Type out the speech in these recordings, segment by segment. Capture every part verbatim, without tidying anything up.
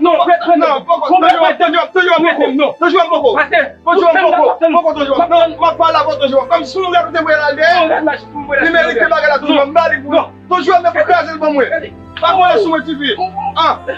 non, non, poko, Ton Jewòm, Ton Jewòm, Ton Jewòm poko. Ton Jewòm poko. Ton Jewòm poko, poko Ton Jewòm. Non, m ap pale avè w Ton Jewòm. Kòm si yon rad ou te voye l al dèyè, li merite bagay la Ton Jewòm, m ba li pou li. Ton Jewòm, men pou kraze l ban mwen. Pa mwen sou mwen tifi. Ah. E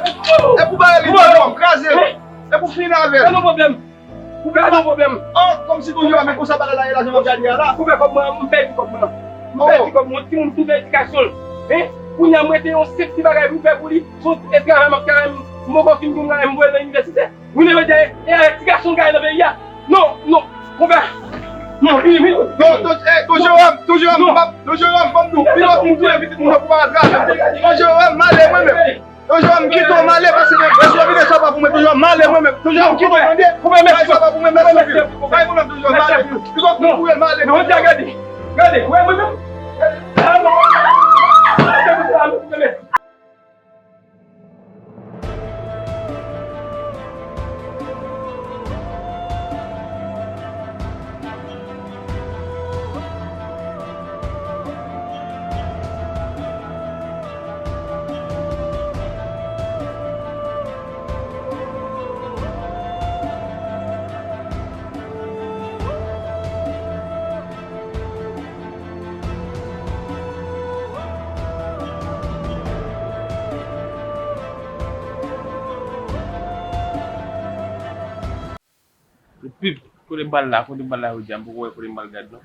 pou, e pou bagay li Ton Jewòm, kraze l. E pou fini avè l. Koupe, pa gen pwoblèm. Oh, kòmsi Ton Jewòm, men konsa bagay la ye la, jan m ap gade a la. Koupe kòb mwen, m pèdi kòb mwen. M pèdi kòb mwen, yon timoun ki fè edikasyon l. Hein? Kounye a, m rete yon senp ti bagay pou m fè pou li. Se yon ti travay m ap travay, m poko fin pou m travay, m voye l nan inivèsite. Ou leve dèyè, e avèk ti gason m gaye nan peyi a. Non, non, koupe. Non, vini, vini. Non, Ton, eh, Ton Jewòm, Ton Jewòm, m ap, Ton Jewòm, ban m di w, pi lòt moun touye pitit moun nan pou pa atrave m. Ton Jewòm, m ale mwen menm. Ton Jewòm, m kite w, m ale, paske men, paske w vin sa pa pou mwen, Ton Jewòm, m ale mwen menm. Ton Jewòm, m kite w, tande? Bay sa pa pou mwen, mèsi anpil. Non, ou wè l male. Non, gade, gade, wè mwen menm. Gade. Ah, non. Gade, gade, gade. Epi, kote m pral la, kote m pral la jodi a, m poko wè kote m pral gad non.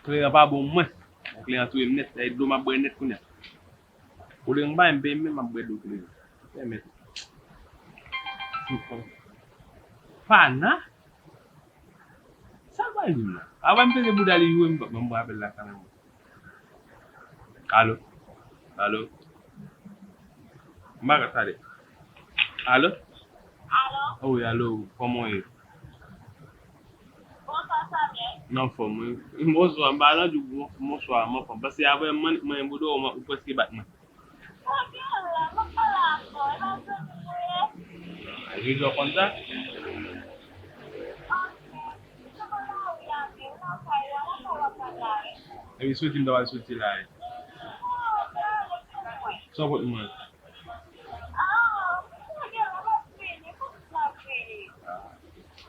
Kleren pa bon mwen. Kleren touye m nèt, e dlo m ap bwè nèt kounye a. Olye m bay, m peye m menm, m ap bwè dlo kleren. Pèmèt. Pana? Sa l pral di m la? Avan m peze bouda li joure m, m pran apèl la kanmenm. Alo? Alo? M pa ka tande. Alo? Alo? Wi, alo, kòman w ye? Bonswa, Samuel. M anfòm, wi. Bonswa, m pa nan di w bon-, bonswa, m anfòm. Paske avan m mannik manyen bouda w, ou prèske bat mwen. Jodi w konn sa? Epi soti m ta pral soti la wi. Sa w pot mwen?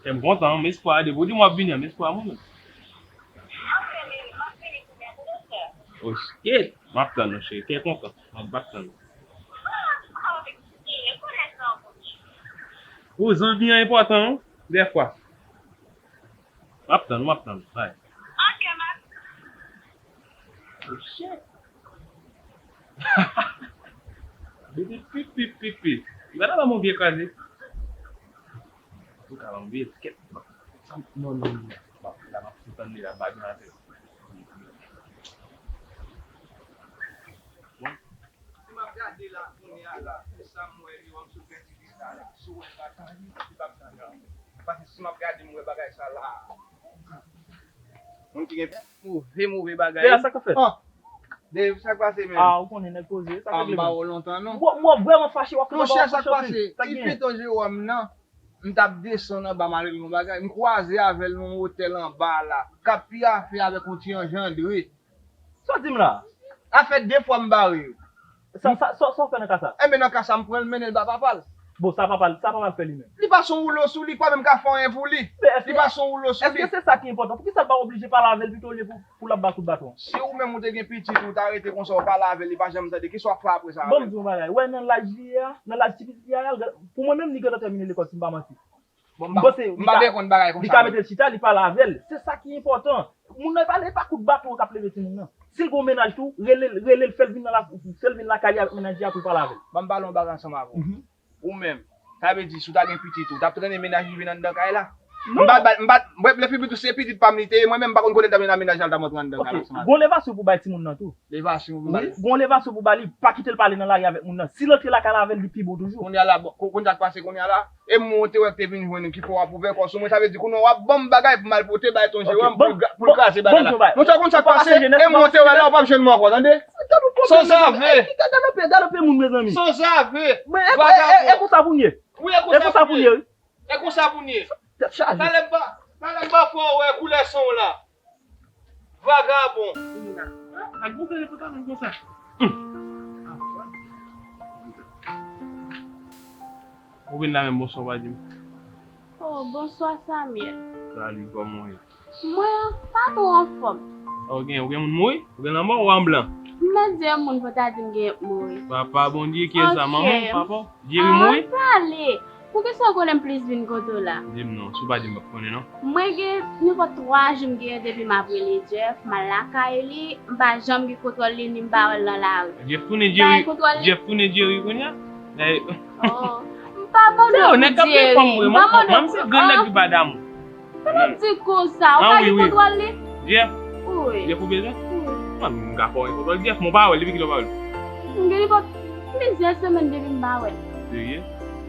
Kè m kontan, m espwa depi w di m w ap vini an, m espwa mwen menm. Oh shit, m ap tann ou cheri, kè kontan, m ap bak tann ou. Ou zanmi an enpòtan wi, dèfwa. M ap tann, m ap tann. Bay. Oh shit. Pipi, pipi, pipi. Li pa ta ban m yon vye kraze. Ou ka ban m vye kèt. Non, non, non. Bon, la m ap tann li la, m pa gen afè. Si m ap gade la, kounye a la, pou sa m wè li, wè m sou pèdi li la, la. Si w wè bagay, li p ap gade. Paske si m ap gade, m wè bagay sa la. Moun ki gen move, move bagay. Dèyè sa k ap fèt? Ah, Dave, sa k pase, menm? Ah, ou konnen nèg poze, sa k regle menm? Ah, m pa wè w lontan, non. Mwen, mwen vrèman fache, w ap fè bagay sa k pase. Ki pito Jewòm nan? M t ap desann anba m al regle yon bagay. M kwaze avè l nan yon otèl anba la. K ap pye afè avèk yon ti Anjandre. Sa w di m la? Sa fè de fwa m bare yo. Sa, sa, sa, sa w fè nan ka sa? Enben, nan ka sa, m pran l, mennen l ba papa l. Bon, sa papa l, sa papa l fè li menm? Li pase yon woulo sou li, li pa menm ka fè anyen pou li. Li pase yon woulo sou li. Èske se sa ki enpòtan? Poukisa l pa oblije pale avè l pito olye pou, pou l ap ba kout baton? Si ou menm ou te gen pitit ou, ou ta rete konsa, ou pale avè l, li pa janm tande, kisa w ap fè apre sa avè l? Bon, m di w yon bagay. Wè, nan laj li ye a, nan laj ti pitit li a, pou mwen menm, li gentan tèmine lekòl, si m pa manti. Bon, m pa, m pa gen konn bagay konsa. Li ka mete l chita, li pale avè l. Se sa ki enpòtan. Moun nan, e pa, e pa kout baton an k ap leve timoun nan. Si l gen yon mennaj tou, rele l, rele l, fè l vin nan la, fè l vin lakay li avèk mennaj li a pou l pale avè l. Ban m pale yon bagay ansanm avè w. Mhm. Ou menm, sa vle di, si w ta gen pitit ou, w t ap trennen mennaj li vin anndan kay la? Non. M pa, m pa, m pa, brèf, lè pitit ou se pitit pa m li te ye, mwen menm m pa konn kote l t ap mennen mennaj la, l t ap antre anndan kay la ansanm avè l. Ok, gon levasyon pou bay timoun nan tou. Levasyon pou bay. Wi, gon levasyon pou ba li, pa kite l pale nan lari avèk moun nan. Si l antre lakay la avè l, li pi bon toujou. Kounye a la, bon, ko-, konn sa k pase kounye a la? E mwen ou te wè k te vin jwenn ou ki fè w ap ouvè kò sou mwen, sa vle di kounye a w ap ban m bagay pou m al pote bay ton Jewòm pou l gra-, pou l kraze bagay la. Bon, bon, bon, bagay. Mwen sa konn sa k pase, e mwen ou te wè la, ou p ap jwenn mwen ankò, tande? Sanzave. Galope, galope moun, mezanmi. Sanzave. Vagabon. E konsa pou n ye. Wi, e konsa pou n ye. E konsa pou n ye. Tèt chaje. Talè m pa, talè m pa fè w wè koulè san w la. Vagabon. Ak bouke le pantalon konsa. Ou vin la menm, bonswa, pa di m. Oh, bonswa, Samuel. Salut, kòman w ye? Mwen pa twò anfòm. Ou gen, ou gen moun mouri? Ou gen lanmò ou an blan? M mèt di yon moun pou ta di m gen moun mouri. Papa Bondye, kiyès sa, manman w, papa w? Jerry mouri? Ah, pale. Poukisa w konnen m plis vin kote w la? Di m non, si w pa di m, m p ap konnen non. Mwen gen nenpòt twa jou m genyen depi m ap rele Jeff, m al lakay li, m pa janm gen kontwòl li, ni m pa wè l nan lari. Jeff tounen Jerry, Jeff tounen Jerry kounye a? Oh, m pa mande w pou Jerry, m pa mande w pou, ah. Se yon nèg k ap fè fanm vre, manman, manman se grann nèg ki pa damou. Sa pa di konsa, ou pa gen kontwòl li? Jeff? Wi. Jeff ou bezwen? Wi. Mwen, m ka fè w gen kontwòl Jeff, men w pa wè l, depi kilè w pa wè l? M gen li fè plizyè semèn depi m pa wè l. Serye?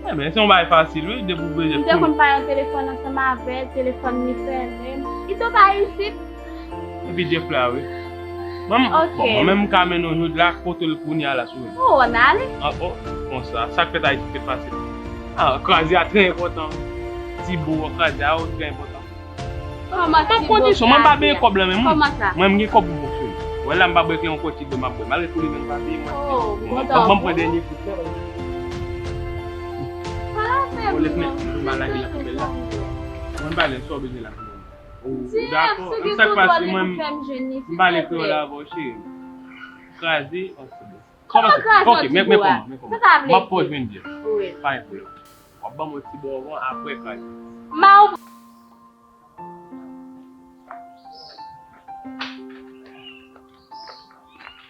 Ebyen, se yon bagay fasil, wi, depi w bezwen. M te konn pale nan telefòn ansanm avè l, telefòn li fèmen. Li tonbe isit. Epi Jeff la, wi. Mwen, ok, bon, mwen menm m ka mennen w jodi la, kote l kounye a la sou. Oh, w ale? Ah, oh, konsa. Sa k fèt Ayiti fèt fasil. Ah, kraze a trè enpòtan. Ti bo, kraze a, oh, trè enpòtan. Kòman ti bo kraze a? Mwen pa benyen kòb lan men mwen. Kòman sa? Mwen, m gen kòb pou mwen, cheri. Wè la, m pa bwè kleren yon kòb ti bo, m ap bwè. Malgre tou li menm pa peye mwen. Oh, bon, bon, bon, pran dènye ti. Pale avè mwen. Bon, lèt nèt, m pa lage la poubèl la. Mwen, m pale, sa w bezwen la. Oh, dakò. Sa k pase, mwen, m pale kreyòl avè w, cheri. Kraze, oh, se bon. Kòman kraze yon ti bo a? Ok, men, men kòman, men kòman. Sa sa vle di? M ap fè w jwenn Jeff. Wi. Pa gen pwoblèm. W ap ban mwen ti bo anvan, apre kraze. Ma ou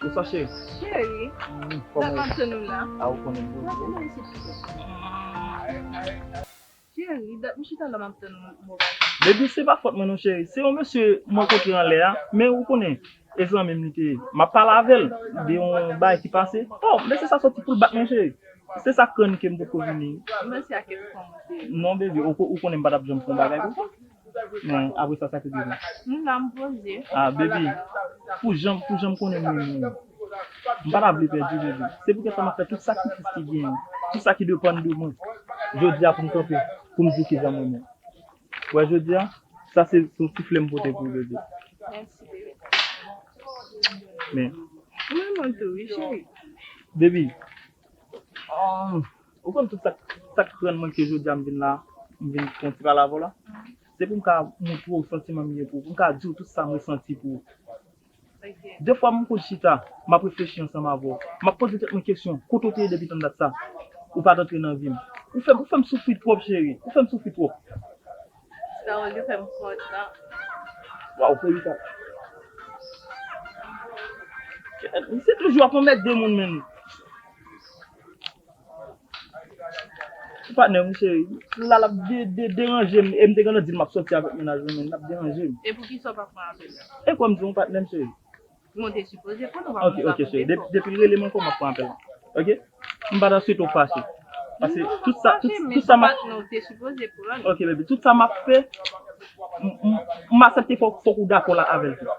Bonswa, cheri. Cheri, dat m ap tann ou la. A, ou konnen m toujou. Cheri, dat m chita la m ap tann ou, ou pa vin. Baby, se pa fòt mwen non, cheri. Se yon mesye m rankontre anlè a, men ou konnen, e zanmi m li te ye. M ap pale avè l de yon bagay ki pase. Oh, mesye sa soti pou l bat mwen, cheri. Se sa k rann ke m potko vini. Mesye a kèk fanm, cheri. Non, baby, ou, ou konnen m pa t ap janm fè yon bagay konsa. Men apre sa, sa ki rive? M la, m poze. Ah, baby, pou jan, pou jan m konnen m renmen w, m pa ta vle pèdi w, baby. Se poutèt sa m ap fè tout sakrifis ki genyen, tout sa ki depann de mwen. Jodi a pou m kanpe, pou m di w kijan m renmen w. Wè, jodi a, sa se, se yon ti flè m pote pou w, baby. Mèsi, baby. Men. M renmen w tou, wi, cheri. Baby, Oh, ou konn tout sa, sa k rann mwen ke jodi a m vin la, m vin fè yon ti pale avè w la? Se pou m ka montre w santiman m gen pou ou, pou m ka di w tout sa m resanti pou ou. Ok. Defwa m konn chita, m ap reflechi ansanm avè w. M ap poze tèt mwen kesyon, kote w te ye depi tann dat sa? Ou pa t antre nan vi m. Ou fè, ou fè m soufri twòp, cheri. Ou fè m soufri twòp. Sa w di fè m kontan. Waw, fè li sa. Misye toujou ap anmède moun, menn. Patnè m, cheri. La, l ap de, de, deranje m. E m te gentan di l m ap sòti avèk mennaj mwen, men l ap deranje m. E poukisa w pa pran apèl la? E kwè m di w, patnè m, cheri. Bon, w te sipoze pran l, ou pa konn sa pou depo. Ok, ok, cheri. Depi, depi l rele m ankò, m ap pran apèl la. Ok? M pa ta swete w fache. Paske tout sa, tout, tout sa m ap... Non, m pa fache, men patnè w te sipoze pran l. Ok, baby. Tout sa m ap fè, m, m, m aksepte fòk, fòk ou dakò la avè l tou.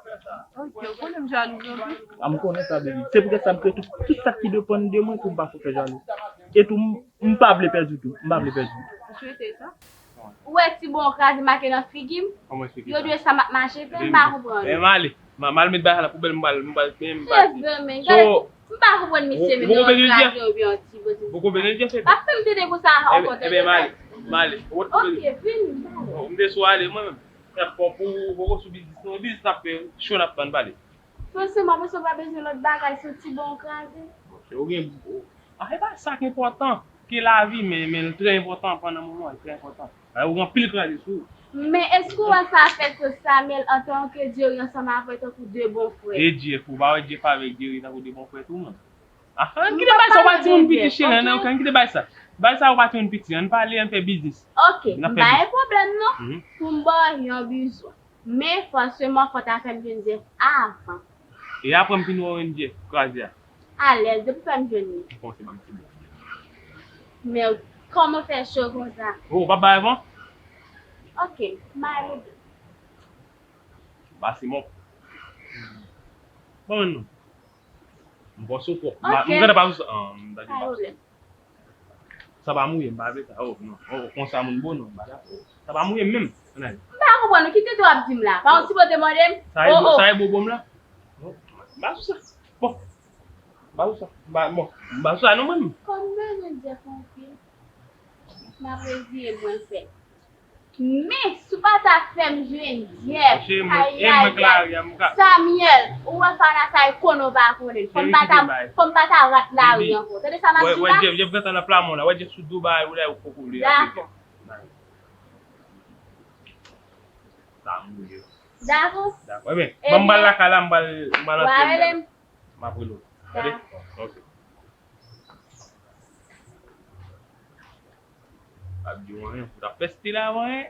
Ok, ou konnen m jalou anpil. A, m konnen sa, baby. Se poutèt sa m kreye tout, tout sa ki depann de mwen pou m pa fè w fè jalou. E tou, m, m pa vle pèdi w tou. M pa vle pèdi w. Ou swete sa? Ou wè ti bon kraze make nan figi m? Kòman eksplike sa? Yo di sa m ap mache fè, m pa konprann. Men m ale. M, m al met bagay la poubèl, m pral, m pral, men m pati. Jezi, men gade, m pa konprann misye menm, yon kraze oubyen yon ti bon ti. Ou konprann Jeff? Pa fè m tande konsa ankò, tande. Ebyen, m ale, m ale. Ok, vini. M te sou ale mwen menm. Bon, pou, pou, pou sou biznis nou, biznis n ap fè, cho n ap tann pale. Franchman, mesye, w pa bezwen lòt bagay, se yon ti bon kraze. Bon, se ou gen, ou, a, e pa sa k enpòtan ke lavi, men, men l trè enpòtan pandan moman, l trè enpòtan. Bagay ou gen anpil kraze sou ou. Men èske w wè sa fè ke Samuel antanke Jerry ansanm avè w tankou de bon frè? E Jeff, ou pa wè Jeff avèk Jerry tankou de bon frè tou, menm? Ah, ann kite bay sa, ou pa timoun piti, cheri, ann, ok, ann kite bay sa. Bay sa, ou pa timoun piti, ann pale, ann fè biznis. Ok, m pa gen pwoblèm non, pou m ba w yon bizou. Men fòseman, fò w ta fè m jwenn Jeff avan. E apre m fin wè w jwenn Jeff, kraze a. Alèz, depi w fè m jwenn li. Bon, se ban m ti bon. Men kòman w fè cho konsa? Oh, ou pa bay avan? Ok, m ale. Ba Simon. Bon, non. M panse w twòp. M pa, m gentan pa sou sa. Ah, m ta di pa sou sa. Sa pa mouye, m pa vle sa. Oh, non. Oh, konsa moun bo, non, m pa dakò. Sa pa mouye menm. Ann ale. M pa konprann ou. Ki tete w ap di m la? Pa yon ti bote mande m? Sa e bo, sa e bobo m la? Non, m pa sou sa. Bon. M pa sou sa. M pa, bon, m pa sou sa non mwen menm. Kòm m bezwen Jeff anpil, m ap reziye l mwen fè. Men, si w pa ta fè m jwenn Jeff, ayayay. Samuel, ou wè Fana sa e konnen w pa konnen l. Fò m pa ta, fò m pa ta rat lari ankò. Tande sa m ap di w la? Wè Jeff, Jeff gentan nan plamon la. Wè Jeff sou do bagay ou la, ou poko vle. Dakò. Sa mouye. Dakò. Dakò. Ebyen, ban m pral lakay la, m pral, m pral antre anndan. M ap rele w. Tande? Ok. Pa di w anyen, ou t ap fè stil avan, en.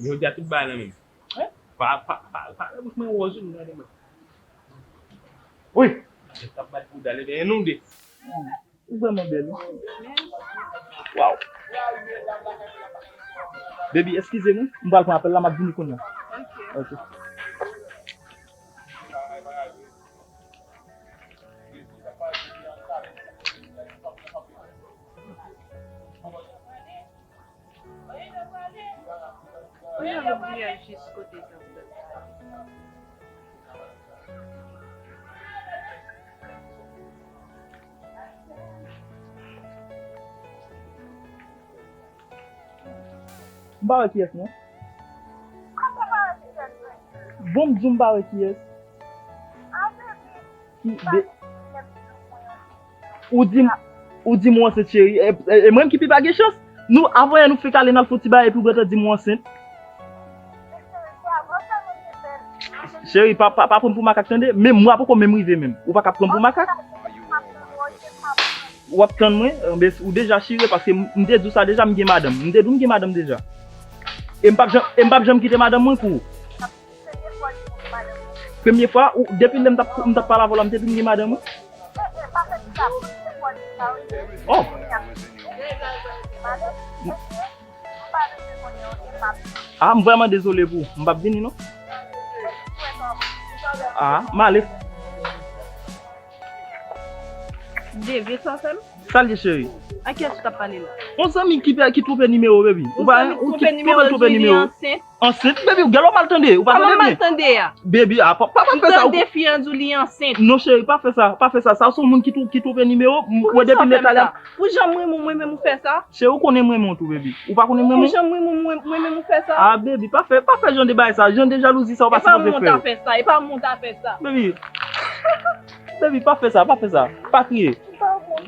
Jodi a tout bagay nan men m. En? Pa, pa, pa, pa fè bouch mwen wòz, wi, gade mwen. Wi! T ap bat pou dal, ebyen, e nou de. Ou vrèman bèl, wi. Waw. Baby, eskize m, wi. M pral pran apèl la, m ap vini kounye a. Ok. Ok. Mwen al obliye al jis kote sa. M pa wè kiyès non. Bon, m di w m pa wè kiyès. Ki de... Ou di m, ou di m ou ansent, cheri. E, e, e mwen menm ki pi pa gen chans. Nou, avan yè nou fenk ale n al fè yon ti bagay epi ou gentan di m ou ansent. Cheri, pa, pa, pa pran m pou makak tande. Menm mwa poko menm rive menm. Ou pa ka pran m pou makak. W ap tann mwen, enben, ou deja chire, paske m, m te di w sa deja, m gen madanm. M te di w m gen madanm deja. E m p ap janm, e m p ap janm kite madanm mwen pou ou. Premye fwa, ou, depi lè m t ap, m t ap pale avè w la, m te di w m gen madanm mwen. Oh. Ah, m vrèman dezole pou ou. M p ap vini non. Ah, m ale. Deve sa fè m? Sa l ye, cheri? A kiyès ou t ap pale la? Yon zanmi ki, ki twonpe nimewo, baby. Ou pa, ou ki twonpe, twonpe nimewo. Ansent? Baby, ou gen lè w mal tande, ou pa tande byen. Kòman m mal tande a? Baby, a, pa, pa, pa fè sa. M tande fi an di w li ansent. Non, cheri, pa fè sa, pa fè sa. Sa se yon moun ki twon-, ki twonpe nimewo. M wè depi lè talè. Pou jan m renmen w, mwen menm ou fè sa? Cheri, ou konnen m renmen w tou, baby. Ou pa konnen m renmen w? Pou jan m renmen w, mwen, mwen menm ou fè sa? Ah, baby, pa fè, pa fè jan de bagay sa. Jan de jalouzi sa, ou pa sipoze fè yo. E pa mwen ta fè sa, e pa mwen ta fè sa. Baby. Baby, pa fè sa, pa fè sa. Pa kriye.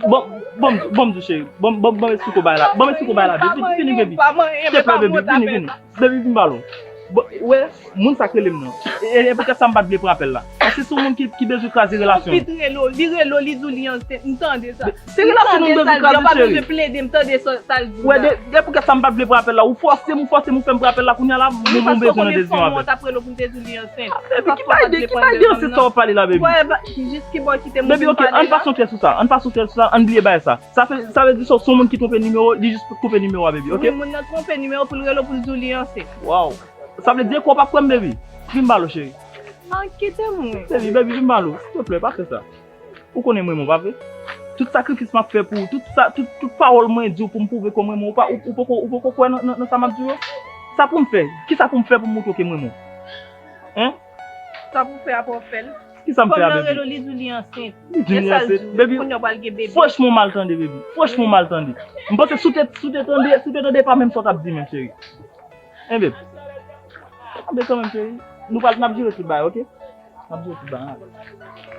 Bon, bon, bon, m di w, cheri. Bon, bon, bon, esplike w bagay la. Bon, esplike w bagay la. Vini, vini, baby. Silteplè, baby, vini, vini. Baby, vin ballon. Bon, wè, moun sa k rele m nan. E, e, e poutèt sa m pa t vle pran apèl la. Paske se yon moun ki, ki bezwen kraze relasyon. Li rele w, li rele w, li di w li ansent. M tande sa. Se relasyon nou bezwen kraze, cheri. M tande sa, li pa bezwen plede, m tande sa, sa l di w la. Wè, de, de poutèt sa m pa t vle pran apèl la. Ou fòse m, ou fòse m, ou fè m pran apèl la. Kounye a la, m, m bezwen nan dezyon avè l. Ou t ap rele w pou m te di w li ansent. Ah, baby, ki bagay de, ki bagay de ansent sa w ap pale la, baby? Jis kibò w kite m pale la. Baby, ok, ann pase yon tè sou sa. Ann pase yon tè sou sa, ann bliye bagay sa. Sa fè, sa vle di se yon moun ki twonpe nimewo, li jis twonpe nimewo a, baby, ok? Wi, moun nan twonpe nimewo pou l rele w pou l di w li ansent. Waw. Sa vle di ekò w p ap kwè m, baby. Vin ballon, cheri. Ah, kite mwen. Baby, baby, vin ballon. Silteplè, pa fè sa. Ou konnen m renmen w, pa vre? Tout sakrifis m ap fè pou ou, tout sa, tout, tout pawòl mwen di w pou m pwouve ke m renmen w, ou pa, ou, ou poko, ou poko kwè nan, nan, nan sa m ap di w yo? Sa pou m fè? Kisa pou m fè pou m montre w ke m renmen w? Hein? Sa pou w fè apre w fè l? Kisa m fè a, baby? Fanm nan rele w, li di w li ansent. Li di m li ansent. Baby, kounye a w pral gen bebe. Franchman, w mal tande, baby. Franchman, w mal tande. M panse si w te, si w te tande, si w te tande, e pa menm sa w t ap di menm, cheri. Hein, baby? Anben, kanmenm, cheri. Nou pral, n ap jere tout bagay, ok? N ap jere tout bagay.